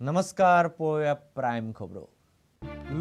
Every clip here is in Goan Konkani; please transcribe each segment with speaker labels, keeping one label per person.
Speaker 1: नमस्कार, पळोवया प्रायम खबरो.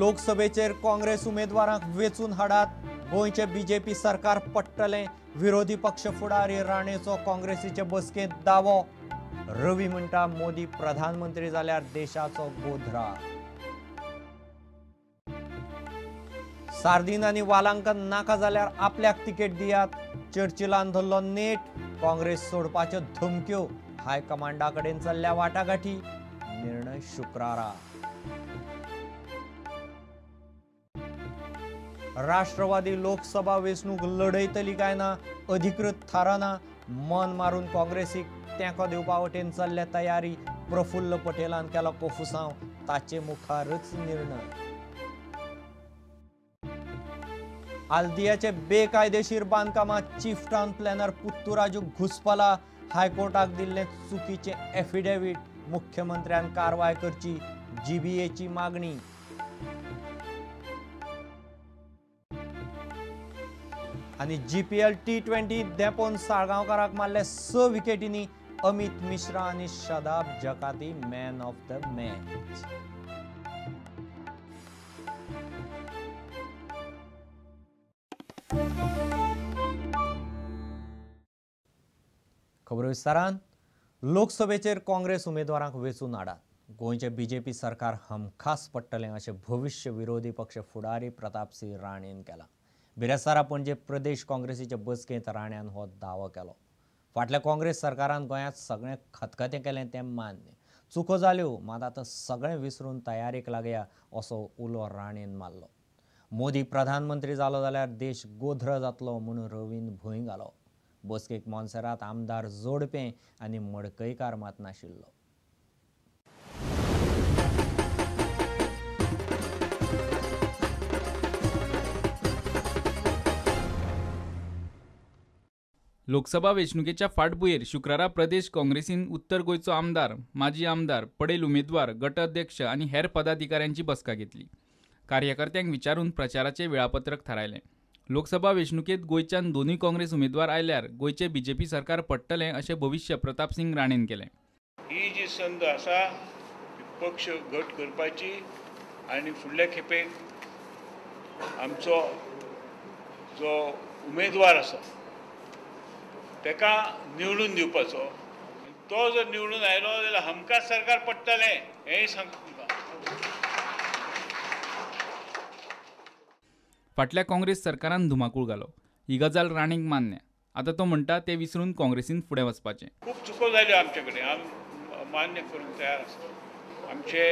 Speaker 1: लोकसभेचेर काँग्रेस उमेदवारांक वेंचून हाडात, गोंयचे बीजेपी सरकार पडटलें, विरोधी पक्ष फुडारी राणेचो काँग्रेसीचे बसकेंत दावो. रवी म्हणटा मोदी प्रधानमंत्री जाल्यार देशाचो गोधरा. सार्दीन आनी वालांक नाका जाल्यार आपल्याक तिकेट दियात, चर्चिलान धरलो नेट. काँग्रेस सोडपाच्यो धमक्यो, हायकमांडा कडेन चल्ल्या वाटाघाटी, निर्णय शुक्रारा. राष्ट्रवादी लोकसभा वेंचणूक लढयतली काय ना अधिकृत थारना, मन मारून काँग्रेसीक तेंको दिवपा वटेन चल्ल्या तयारी. प्रफुल्ल पटेलान केलो कोफुसांव, ताचे मुखारच निर्णय. आल्दियाचे बेकायदेशीर बांदकामात चीफ टावन प्लॅनर पुत्तुराजू घुसपला, हायकोर्टाक दिल्लें चुकीचें एफिडेवीट, मुख्यमंत्र्यान कारवाय करची, जीबीएची मागणी. आनी जीपीएल T20 देपोन साळगांवकाराक मारले 6 विकेटींनी, अमित मिश्रा आनी Shadab Jakati man of the match. खबरो विस्तारान. लोकसभेचेर काँग्रेस उमेदवारांक वेंचून हाडात, गोंयचे बीजेपी सरकार हमखास पडटलें अशें भविश्य विरोधी पक्ष फुडारी प्रतापसिंह राणेन केलां. बिरेस्तारा पणजे प्रदेश काँग्रेसीचे बसकेंत राण्यान हो दावो केलो. फाटल्या काँग्रेस सरकारान गोंयांत सगळें खतखतें केलें तें मान्य, चुको जाल्यो, मात आतां सगळें विसरून तयारेक लागया असो उलो राणेन मारलो. मोदी प्रधानमंत्री जालो जाल्यार देश गोध्र जातलो म्हूण रवीन भंय घालो. बसकेक मोन्सेरात आमदार जोडपें आनी मडकयकार मात नाशिल्लो.
Speaker 2: लोकसभा वेंचणुकेच्या फाटभुंयेर शुक्रारा प्रदेश काँग्रेसीन उत्तर गोंयचो आमदार, माजी आमदार, पडेल उमेदवार, गट अध्यक्ष आनी हेर पदाधिकाऱ्यांची बसका घेतली. कार्यकर्त्यांक विचारून प्रचाराचें वेळापत्रक थारायलें. लोकसभा वेंचणुकेंत गोंयच्यान दोनूय काँग्रेस उमेदवार आयल्यार गोंयचें बीजेपी सरकार पडटलें अशें भविश्य प्रतापसिंह राणेन केलें.
Speaker 3: ही जी संद आसा पक्ष घट करपाची आनी फुडल्या खेपेक आमचो जो उमेदवार आसा तेका निवडून दिवपाचो, तो जर निवडून आयलो जाल्यार हमखास सरकार पडटलें हेंय सांगता तुमकां.
Speaker 2: फाटल्या काँग्रेस सरकारान धुमाकूळ घालो, ही गजाल राणेक मान्य. आतां तो म्हणटा ते विसरून काँग्रेसीन फुडें वचपाचें.
Speaker 3: खूब चुको जाल्यो आमचे कडेन, आमी मान्य करूंक तयार आसा. आमचे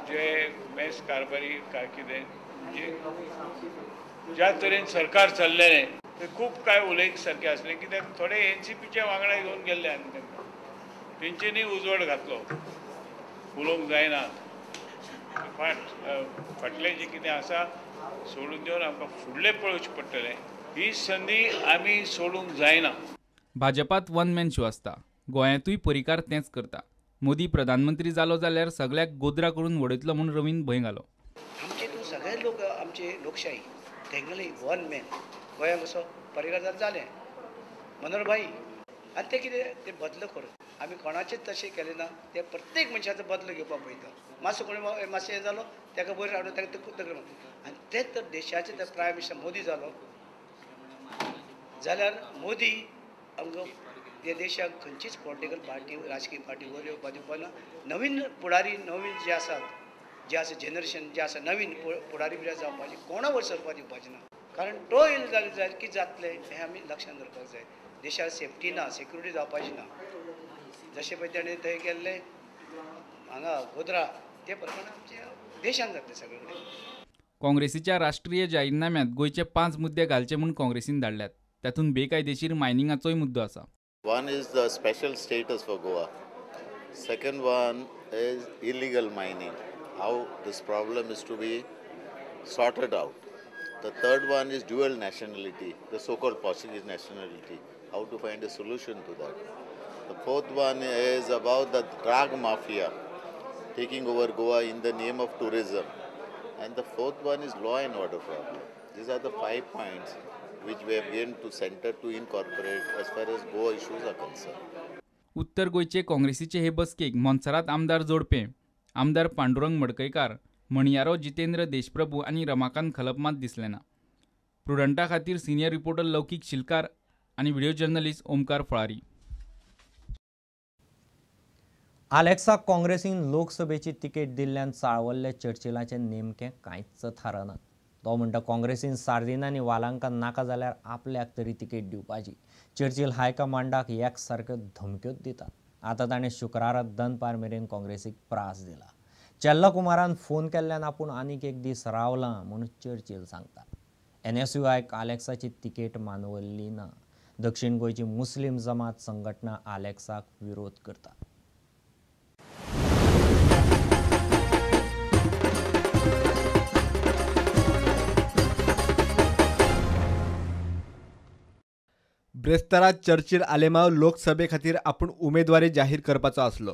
Speaker 3: जे मेस कारभारी काय कितें म्हणजे ज्या तरेन सरकार चल्लेलें ते खूब काय उलयत सारकें आसलें, कित्याक थोडे एनसीपीच्या वांगडा घेवन गेल्ले आनी तांकां तेंच्यांनी उजवाड घातलो, उलोवंक जायना. फाटलें जें कितें आसा सोडून दिवन आमकां फुडलें पळोवचें पडटलें, ही संदी आमी सोडूंक जायना.
Speaker 2: भाजपात वन मॅन शो आसता, गोंयांतूय परिकार तेंच करता. मोदी प्रधानमंत्री जालो जाल्यार सगळ्याक गोदरा करून वडयतलो म्हूण रवीन भंय घालो.
Speaker 4: आमचे तूं सगळे लोक आमचे लोकशाही तेंगले वन मॅन गोंयांत कसो परिकार जालें जालें मनोहर भाई आनी ते कितें ते बदलो करून आमी कोणाचेच तशें केलें ना. ते प्रत्येक मनशाचो बदलो घेवपाक पळयता, मातसो कोणी मातशें हें जालो ताका वयर हाडून ताका तकले आनी तेच तर देशाचे तर प्रायम मिनिस्टर मोदी जालो जाल्यार मोदी आमकां ह्या देशाक खंयचीच पॉलिटिकल पार्टी राजकीय पार्टी वयर येवपाक दिवपा ना. नवीन फुडारी नवीन जे आसात जे आसा जनरेशन जे आसा नवीन फुडारी बिडारी जावपाचे कोणा वयर सरपाक दिवपाचें ना, कारण तो येयलो जाल्यार जाल्यार कितें जातलें हें आमी लक्षांत दवरपाक जाय. देशाक सेफ्टी ना, सेक्युरिटी जावपाची ना. जशें पळय ताणें थंय केल्लें हांगा गोधरा ते प्रमाणे आमच्या देशांत जातलें सगळे कडेन.
Speaker 2: काँग्रेसीच्या राष्ट्रीय जाहीरनाम्यांत गोंयचे 5 मुद्दे घालचे म्हूण काँग्रेसीन धाडल्यात, तातूंत बेकायदेशीर मायनिंगाचोय मुद्दो आसा.
Speaker 5: One is the special status for Goa. Second one is illegal mining, how this problem is to be sorted out. The third one is dual nationality, the so-called Portuguese nationality, how to find a solution to that. The fourth one is about the drug mafia taking over Goa in the name of tourism. And the fourth one is law and order problem. These are the 5 points which we have given to center to incorporate as far as Goa issues are concerned.
Speaker 2: उत्तर गोंयचे काँग्रेसीचे हे बसकेक मोन्सेरात आमदार जोडपे, आमदार पांडुरंग मडकयकार, म्हणयारो जितेंद्र देशप्रभू आनी रमाकांत खलप मात दिसले ना. प्रुडंटा खातीर सिनियर रिपोर्टर लौकीक शिलकार आनी व्हिडिओ जर्नलिस्ट ओमकार फळारी.
Speaker 1: आलेक्साक काँग्रेसीन लोकसभेची तिकेट दिल्ल्यान चाळवल्ल्या चर्चिलाचें नेमकें कांयच थारना. तो म्हणटा काँग्रेसीन सार्दिन आनी वालांका नाका जाल्यार आपल्याक तरी तिकेट दिवपाची. चर्चिल हायकमांडाक एकसारक्यो धमक्योच दिता. आतां ताणें शुक्रारा दनपार मेरेन काँग्रेसीक प्रास दिला. चेल्ला कुमारान फोन केल्ल्यान आपूण आनीक एक दीस रावला म्हूण चर्चिल सांगता. एनएसयूआयक आलेक्साची तिकेट मानवल्ली ना. दक्षिण गोंयची मुस्लीम जमात संघटना आलेक्साक विरोध करता.
Speaker 6: ब्रेस्तारा चर्चिल आलेमाव लोकसभे खातीर आपूण उमेदवारी जाहीर करपाचो आसलो.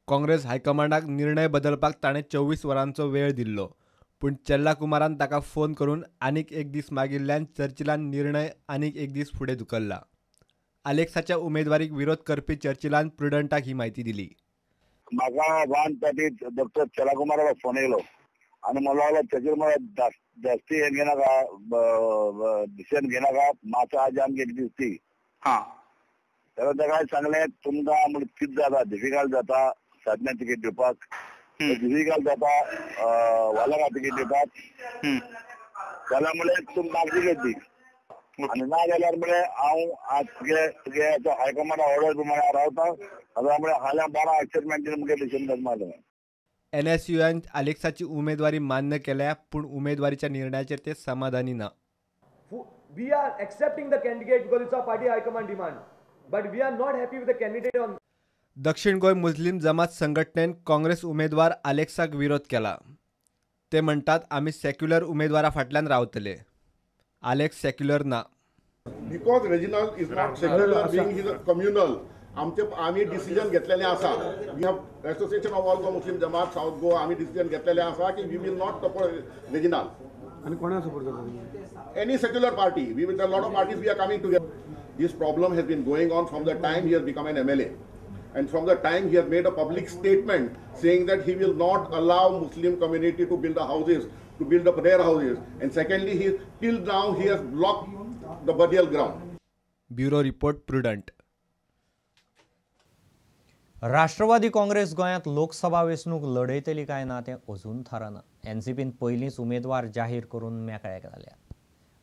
Speaker 6: काँग्रेस हायकमांडाक निर्णय बदलपाक ताणें 24 वरांचो वेळ दिल्लो, पूण चेल्ला कुमारान ताका फोन करून आनीक एक दीस मागिल्ल्यान चर्चिलान निर्णय आनीक एक दीस फुडें धुकल्ला. आलेक्साच्या उमेदवारीक विरोध करपी चर्चिलान प्रुडंटाक ही म्हायती दिली.
Speaker 7: म्हाका 1:30 डॉक्टर चेल्ला कुमारालो फोन येयलो आनी म्हणलो लागलो चर्चिल मला जास्ती हें घेनाका, डिसिजन घेनाका, मातसो आज आमकां एक दीस दी. हां, जाल्यार ताका सांगलें तुमकां म्हण कितें जाता, डिफिकल्ट जाता साधना तिकेट दिवपाक, डिफिकल्ट जाता वालांका तिकेट दिवपाक, जाल्यार म्हणलें तुमकां तिकेट दी आनी ना जाल्यार म्हणलें हांव आज तुगे तुगे हायकमांडा ऑर्डर प्रमाणे रावता, जाल्यार म्हणलें फाल्यां 12 एक्सायटमेंटीन मुगे डिसिजन करपाक.
Speaker 6: एनएसयूआन आलेक्साची उमेदवारी मान्य केल्या, पूण उमेदवारीच्या निर्णयाचेर ते समाधानी ना.
Speaker 8: We are accepting the candidate because it's our party high command demand, but we are not happy with the candidate on.
Speaker 6: दक्षिण गोंय मुस्लीम जमात संघटनेन काँग्रेस उमेदवार आलेक्साक विरोध केला. ते म्हणटात आमी सेक्युलर उमेदवारा फाटल्यान रावतले. आलेक्स सेक्युलर ना.
Speaker 9: Because Reginald is not secular being he is a communal. आमचे आमी डिसिजन घेतलेले आसा. We have association of all Muslim Jamaat South Goa आमी डिसिजन घेतलेले आसा की we will not support Reginald.
Speaker 8: आनी कोणाक सपोर्ट करता?
Speaker 9: Any secular party. We with a lot of parties we are coming together. This problem has been going on from the time he has become an MLA and from the time he has made a public statement saying that he will not allow Muslim community to build the houses, to build the prayer houses, and secondly he till now he has blocked the burial ground.
Speaker 6: Bureau report, Prudent.
Speaker 1: Rashtrawadi Congress गोंयांत लोकसभा वेंचणूक लढयतली काय ना तें अजून थारना. एनसीपीन पयलींच उमेदवार जाहीर करून मेकळे जाल्यात.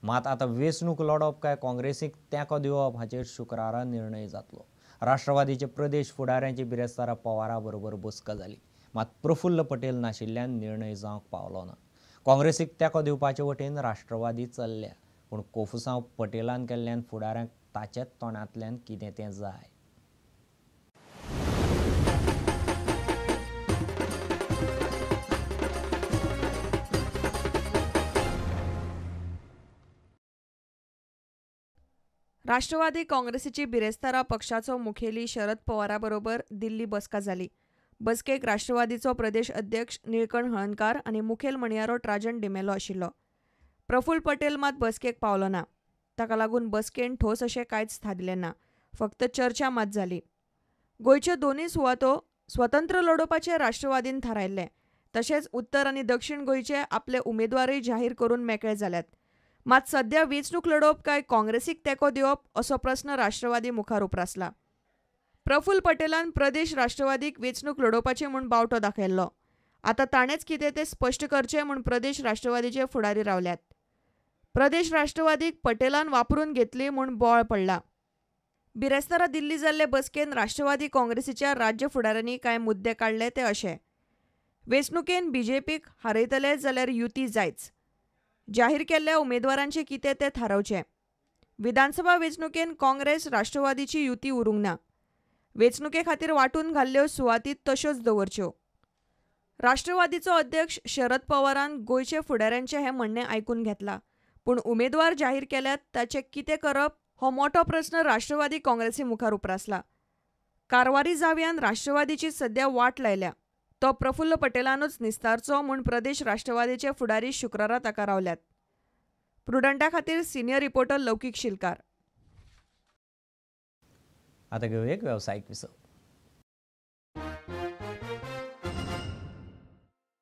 Speaker 1: मात आतां वेंचणूक लढप काय काँग्रेसीक तेंको दिवप हाचेर शुक्रारा निर्णय जातलो. राष्ट्रवादीचे प्रदेश फुडाऱ्यांची बिरेस्तारा पवारा बरोबर बसका जाली, मात प्रफुल्ल पटेल नाशिल्ल्यान निर्णय जावंक पावलो ना. काँग्रेसीक तेंको दिवपाचे वटेन राष्ट्रवादी चल्ल्या, पूण कोफुसांव पटेलान केल्ल्यान फुडाऱ्यांक ताचेच तोंडांतल्यान कितें तें जाय.
Speaker 10: राष्ट्रवादी काँग्रेसीची बिरेस्तारा पक्षाचो मुखेली शरद पवारा बरोबर दिल्ली बसका जाली. बसकेक राष्ट्रवादीचो प्रदेश अध्यक्ष निळकंठ हळर्णकार आनी मुखेल म्हणयारो ट्राजन डिमेलो आशिल्लो. प्रफुल्ल पटेल मात बसकेक पावलो ना. ताका लागून बसकेन ठोस अशें कांयच थारलें ना, फक्त चर्चा मात जाली. गोंयच्यो दोनूय सुवातो स्वतंत्र लडोवपाचें राष्ट्रवादीन थारायल्लें. तशेंच उत्तर आनी दक्षिण गोंयचे आपले उमेदवारय जाहीर करून मेकळे जाल्यात. मात सध्या वेंचणूक लडोवप काय काँग्रेसीक तेंको दिवप असो प्रस्न राष्ट्रवादी मुखार उप्रासला. प्रफुल्ल पटेलान प्रदेश राष्ट्रवादीक वेंचणूक लडोवपाचें म्हूण बावटो दाखयल्लो. आतां ताणेंच कितें तें स्पश्ट करचें म्हूण प्रदेश राष्ट्रवादीचे फुडारी रावल्यात. प्रदेश राष्ट्रवादीक पटेलान वापरून घेतली म्हूण बोवाळ पडला. बिरेस्तारा दिल्ली जाल्ले बसकेन राष्ट्रवादी काँग्रेसीच्या राज्य फुडाऱ्यांनी कांय मुद्दे काडले ते अशे: वेंचणुकेन बीजेपीक हारयतले जाल्यार युती जायच, जाहीर केल्ल्या उमेदवारांचें कितें तें थारावचें, विधानसभा वेंचणुकेन काँग्रेस राष्ट्रवादीची युती उरूंक ना, वेंचणुके खातीर वांटून घाल्ल्यो सुवाती तश्योच दवरच्यो. राष्ट्रवादीचो अध्यक्ष शरद पवारान गोंयचे फुडाऱ्यांचें हें म्हणणें आयकून घेतलां, पूण उमेदवार जाहीर केल्यात ताचें कितें करप हो मोटो प्रस्न राष्ट्रवादी काँग्रेसी मुखार उप्रासला. कारवारी जाव्यान राष्ट्रवादीची सध्या वाट लायल्या, तो प्रफुल्ल पटेलानूच निस्तारचो म्हूण प्रदेश राष्ट्रवादीचे फुडारी शुक्रारा ताका रावल्यात. प्रुडंटा खातीर सिनियर रिपोर्टर लौकीक शिलकार.
Speaker 1: आतां घेवया एक वेवसायीक विसव.